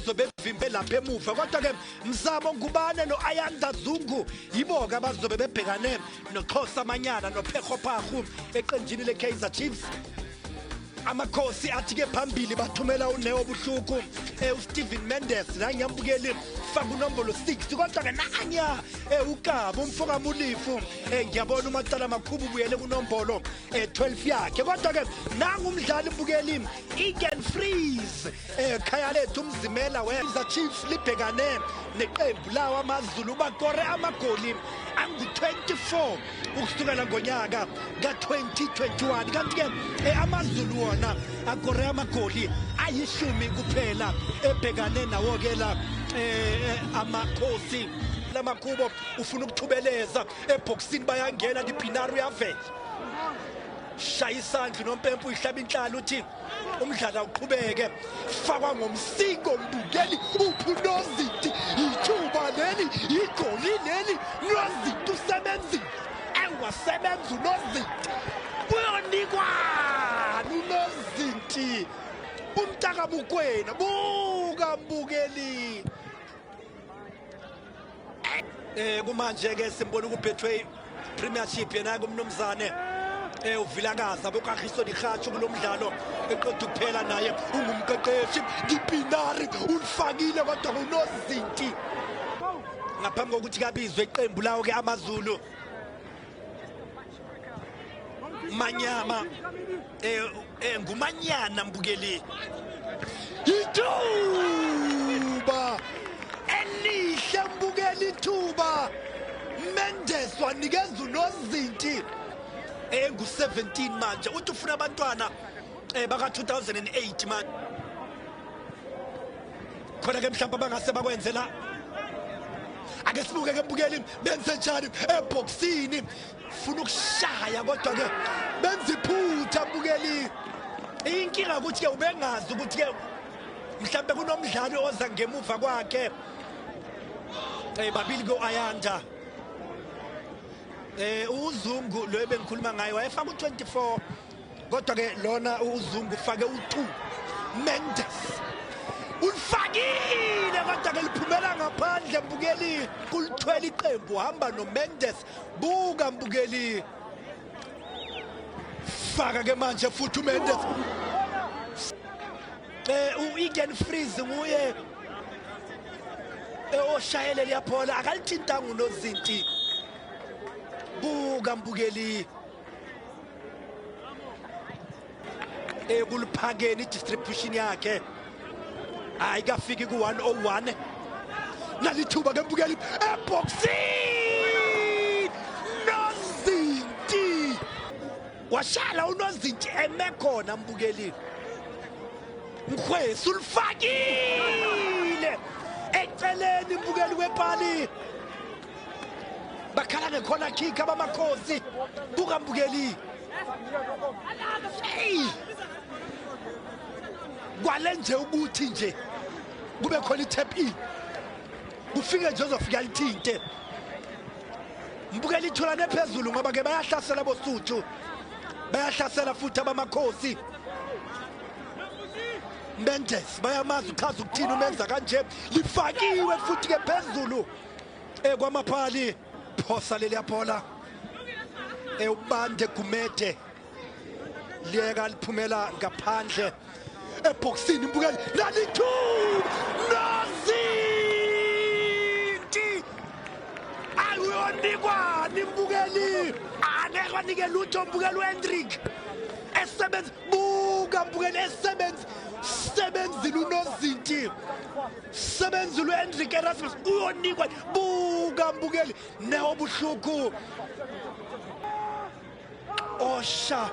ozobe evimbe lapha emuva. Kodwa-ke Mzamo Ngubane no-Ayanda Zungu yibo-ke abazobe bebhekane noXhosa Manyana noPhekho Phahu eqenjini le-Kaizer Chiefs. Amakhosi athi-ke phambili bathumela uNeo Buhluku, uSteven Mendes la ngiyambukeli faka unombolo 6, kodwa-ke nanya uKabu umfokamulifu, ngiyabona uMacala Makhubu ubuyele kunombolo 12 yakhe. Kodwa-ke nangu umdlali mbukeli Egan Freeze, khaya lethu umzimela we-Kaizer Chiefs libhekane neqembu lawo AmaZulu, bakore amagoli angu-24 ukusukela ngonyaka ka-2021, kanti-ke AmaZulu wona akore amagoli ayishumi kuphela ebhekane nawo-ke la Amakhosi. Lamakhubo ufuna ukuthubeleza ebhokisini, bayangena, libhinari uyavela, shaya isandla unompempe, uyihlaba inhlalo, uthi umdlalo awuqhubeke. Fakwa ngomsiko mbukeli, uphi unozinti? Ithuba leli, igoli leli. Nozinti usebenzile, engasebenza unozinti, kuyonikwana unozinti umntakamukwena. Buka mbukeli, kumanje ke simbona ukuBetway Premiership, yena ke umnumzane uVilakazi abokahiso dihatshu kulo mdlalo eqeda ukuphela, naye ungumqeqeshi. Dipinari ulifakile kodwa unozinti ngaphambi kokuthi kabizwe iqembu lawo ke AmaZulu. Manyama, ngumanyana mbukeli, ithuba elihle mbukeli, ithuba Mendes wanikeza unozinti engu-17. Manje uthi ufuna abantwana baka 2008 manje khona ke mhlawumbe abangase bakwenze la. Ake sibuke ke mbukeli, benze njani ebhokisini? Funa ukushaya kodwa ke benza iphutha mbukeli. Inkinga ukuthi ke ubengazi ukuthi ke mhlawumbe kunomdlali oza ngemuva kwakhe. Babili ko Ayanda, uZungu lo ebengikhuluma ngaye wayefaka u24, kodwa ke lona uZungu ufake u2. Mendes ulifakile kodwa ke liphumela ngaphandle mbukeli. Kulithwele iqembu, hamba noMendes. Buka mbukeli, faka ke manje futhi uMendes. U-Egan Freeze nguye oshayele liyaphola, akalithintanga unozinti. Buka mbukeli, ekuliphakeni i-distribution yakhe ayikafiki ku-101. Nalithuba ke mbukeli eboxini, nozinti washala unozinti eme khona mbukeli. Mkhwesi ulifakile eceleni mbukeli kwepali, bakhala ngekhona kick abamakhosi. Buka mbukeli, hey, kwale nje ukuthi nje kube khona i-tap in, kufike nje ozofika lithinte mbukeli, itholane phezulu ngoba ke bayahlasela boSuthu, bayahlasela futhi abamakhosi. Mendes bayamazi, uchaza ukuthini umenza kanje. Lifakiwe futhi ke phezulu kwamaphali, phosa leli yabhola, ubande Gumede, liyeka liphumela ngaphandle ebhokisini mbukeli. Nalithuba, nozinti ayonikwani mbukeli, angeke anike lutho mbukeli. UHendrik esebenza, buka mbukeli, esebenza, sebenzile unozinti, sebenzile uHendrik Erasmus, uyonikwa. Buka mbukeli, Neo Buhluku osha.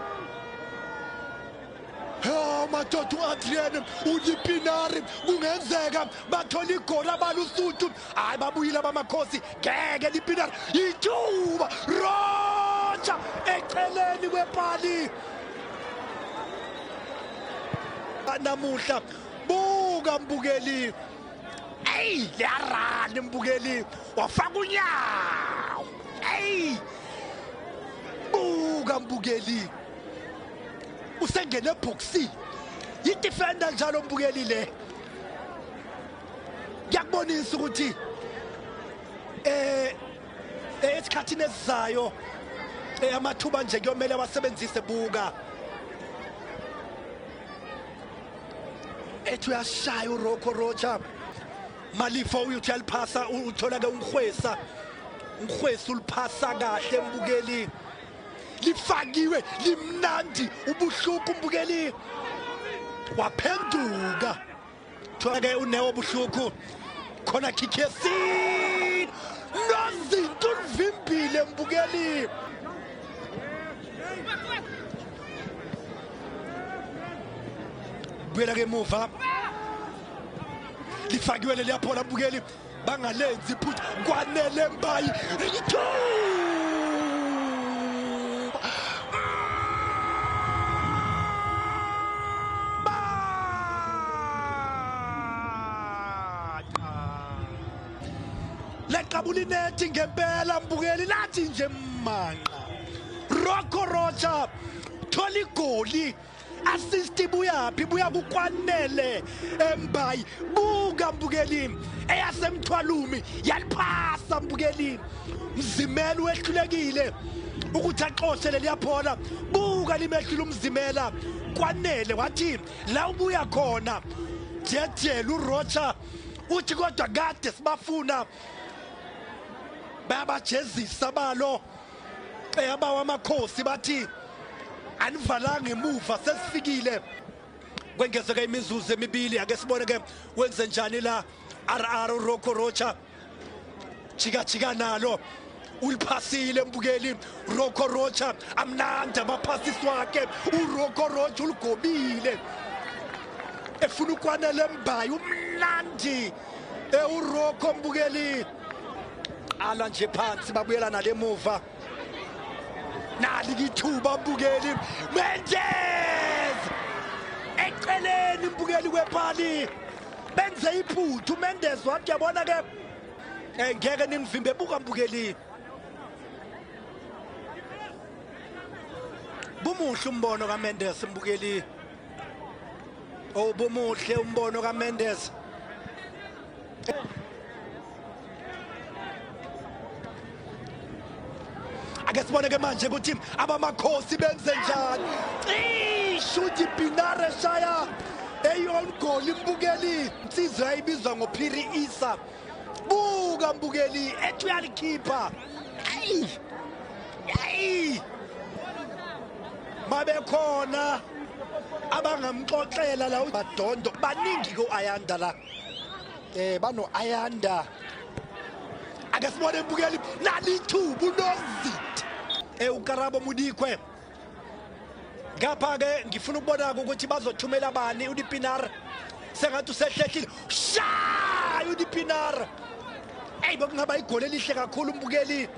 Oh madoda, u-Adrian ulipinari, kungenzeka bathola igoli abalusuthu. Hayi, babuyile abamakhosi, ngeke lipinari, ithuba, Roger eceleni kwepali namuhla. Buka mbukeli, eyi liyarani mbukeli, wafaka unyawo. Eyi buka mbukeli, usengene ebhokisini, yi-defender njalo mbukeli le. Kuyabonisa ukuthi esikhathini esizayo amathuba nje kuyomele wasebenzise. Buka ethi uyashaya uRocco Rocha. Malifo uthi uyaliphasa, uthola ke uNgwesa. uNgwesa uliphasa kahle mbukeli, lifakiwe limnandi ubuhluku mbukeli, waphenduka. Thola ke uNeo Buhluku khona kick yesine, nozinto ulivimbile mbukeli. Buyela ke emuva, lifakiwe leliyaphola mbukeli, bangalenzi iphutha. Kwanele Mbayi, ithuba leqabula inethi ngempela mbukeli, lathi nje manqa. Rocco Rocha thola igoli, assist ibuyaphi? Buya kukwanele Embayi. Buka mbukeli, eyasemthwalumi yaliphasa mbukeli, Mzimela wehlulekile ukuthi axoshe leliyaphola. Buka limehlula uMzimela, kwanele wathi la ubuya khona jejela. uRocha uthi kodwa kade sibafuna, bayabajezisa balo eyabawa amakhosi, bathi anivalanga emuva, sesifikile. Kwengezeka imizuzu emibili, ake sibone ke wenze njani la. RR Rocco Rocha jika jika nalo, uliphasile mbukeli. Rocco Rocha amnandi amaphasisi wakhe. uRocco Rocha uligobile efuna ukwanele Mbayi, umnandi uRocco mbukeli. Qala nje phansi, babuyela nalemuva, nali kithuba mbukeli. Mendes eceleni mbukeli kwepali, benze iphuthu. Mendes wathi yabona ke ngeke ningivimbe. Buka mbukeli, bumuhle umbono kaMendes mbukeli, oh bumuhle umbono kaMendes. Ake sibone ke manje ukuthi abamakhosi benze njani. Cishe uthi Binare shaya eyon goal mbukeli, insizwa yayibizwa ngoPhiri Isa. Buka mbukeli, ethi uyalikhipha. Ayi ayi, babekhona abangamxoxela la badondo baningi ko Ayanda la, bano Ayanda. Ake sibone mbukeli, nalithuba uNozit uKarabo Mudikwe. Ngapha ke ngifuna ukubona ukuthi bazothumela bani. uDipinar sengathi usehlehlile, shaya uDipinar. Ey, bekungaba igoli elihle kakhulu mbukeli.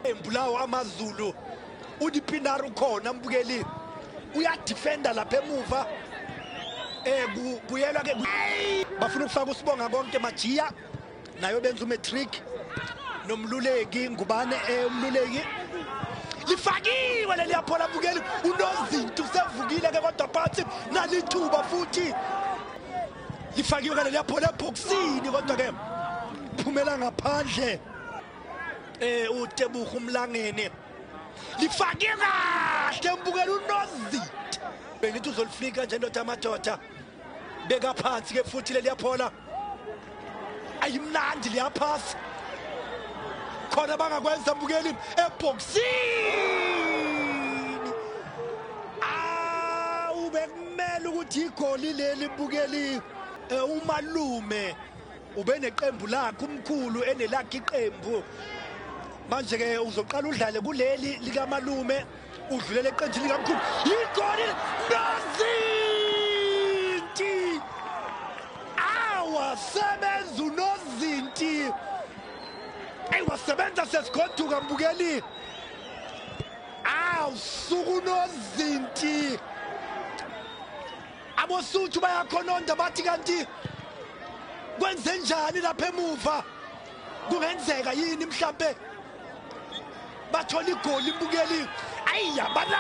Embulawo amaZulu, uDipinar ukhona mbukeli, uyadefenda lapha emuva. Kubuyelwa ke, bafuna ukufaka usibonga konke Majiya nayo benza umatric nomluleki Ngubane. Umluleki lifakiwe leliyaphola mbukeli, unozinto usevukile ke kodwa phansi nalithuba futhi lifakiwe ke leliyaphola ebhokisini, kodwa ke phumela ngaphandle. uTebuhu Umlangeni lifake kahle mbukeli unozinto, bengithi uzolifika nje ndoda amadoda. Beka phansi ke futhi leliyaphola, ayimnandi liyaphasa khona bangakwenza mbukeli ebhokisini. Awu, bekumele ukuthi igoli leli mbukeli. Umalume ubeneqembu lakhe, umkhulu enelakhe iqembu, manje ke uzoqala udlale kuleli likamalume, udlulele eqenjini likamkhulu. Igoli, nozinti! Awasebenza unozinti, eyi wasebenza sesigoduka mbukeli. Awusuku unozinti, abosuthu bayakhononda bathi kanti kwenze njani lapha emuva, kungenzeka yini mhlambe bathola igoli mbukeli? Ayi yabana.